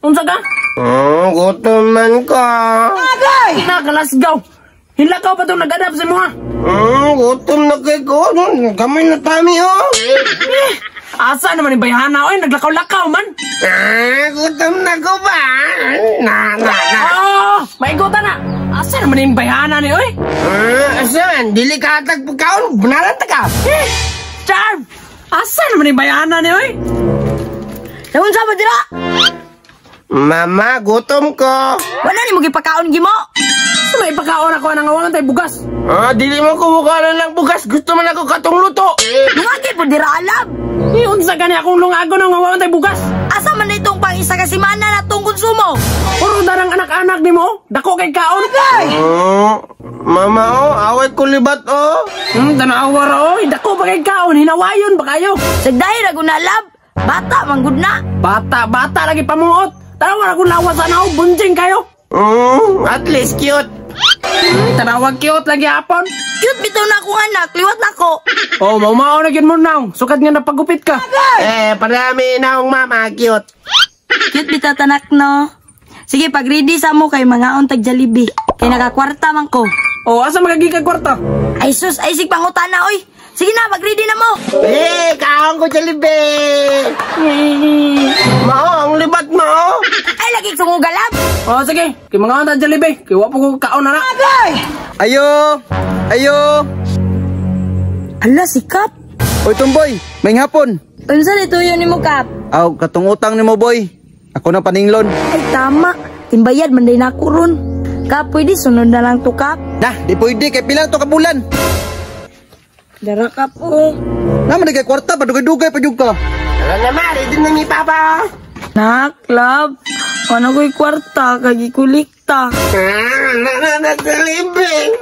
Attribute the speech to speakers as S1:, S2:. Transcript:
S1: Unsa ka?
S2: Gutom man ko.
S1: Nakalasgaw. Hinlakaw pa itong nag-adapt sa mga.
S2: Gutom na kay ko. Gamay na tami, oh.
S1: Eh, asa naman yung bayhana, oy, naglakaw-lakaw man.
S2: Ah, gutom na ko ba? Na, na, na.
S1: Oh, maigutan na. Asa naman yung bayhana ni, oy?
S2: Ah, asa man, dili ka atag pagkaon, bunalan ta ka.
S1: Eh, Charm! Asa naman yung bayhana ni, oy?
S3: Naunsa mo dira?
S2: Mama, gutom ko.
S3: Wala ni mo gipakaon gimo.
S1: Sa may pagkaon ako nang awangan tayo bugas.
S2: Ah, dili mo kumukalan lang bugas. Gusto man ako katong luto.
S3: Lungagi po dira alab.
S1: Eh, unsa gani akong lungago nang awangan tayo bugas.
S3: Asa man na itong pang isa ka semana na tong konsumo?
S1: Puro darang anak-anak ni mo. Dako kay kaon.
S2: Oh, mama, oh, away ko libat, oh.
S1: Tanawa ra, oy. Dako pa kay kaon. Hinawayon ba kayo?
S3: Sagdahi ra guna lab. Bata man gud na.
S1: Bata, bata lagi pamuot. Tanawa ra kung lawas ana, oh. Bunjing kayo.
S2: At least cute.
S1: Tanawag cute lagi hapon.
S3: Cute bitaw na akong anak, liwat na ko.
S1: Oh, maumao na gyud mo now. Sukad nga napagupit ka.
S2: Eh, parami na akong mama, cute.
S3: Cute bitaw tanak no. Sige, pag ready sa mo kay mga tag Jollibee. Kay nakakwarta man ko.
S1: Oh, asa magagigag kwarta?
S3: Ay sus, ay sig pangutana oy. Sige na, mag ready na mo.
S2: Eh, kaon ko Jollibee. Mao, ang libat mo, oh.
S3: Ay lagi sungugalab.
S1: Oh, sige. Kay mga ta Jollibee. Kay wa po ko kaon na na.
S4: Ayo! Ayo!
S3: Ala si Kap.
S4: Oy, Tumboy, may hapon.
S3: Unsa ni tuyo nimo Kap?
S4: Aw, katong utang nimo, boy. Ako na paninglon.
S3: Ay tama, timbayad man day nako ron. Kap, pwede sunod na lang to Kap.
S4: Nah, di pwede kay pila to ka bulan.
S3: Dara Kap oh.
S4: Naman kay kwarta padugay-dugay pa jud ka.
S2: Tara na, ma, ready na mi papa, oh.
S3: Nak, love. Ano ko'y kwarta, kag ikulikta.
S2: Ah, na, na, na, Jollibee.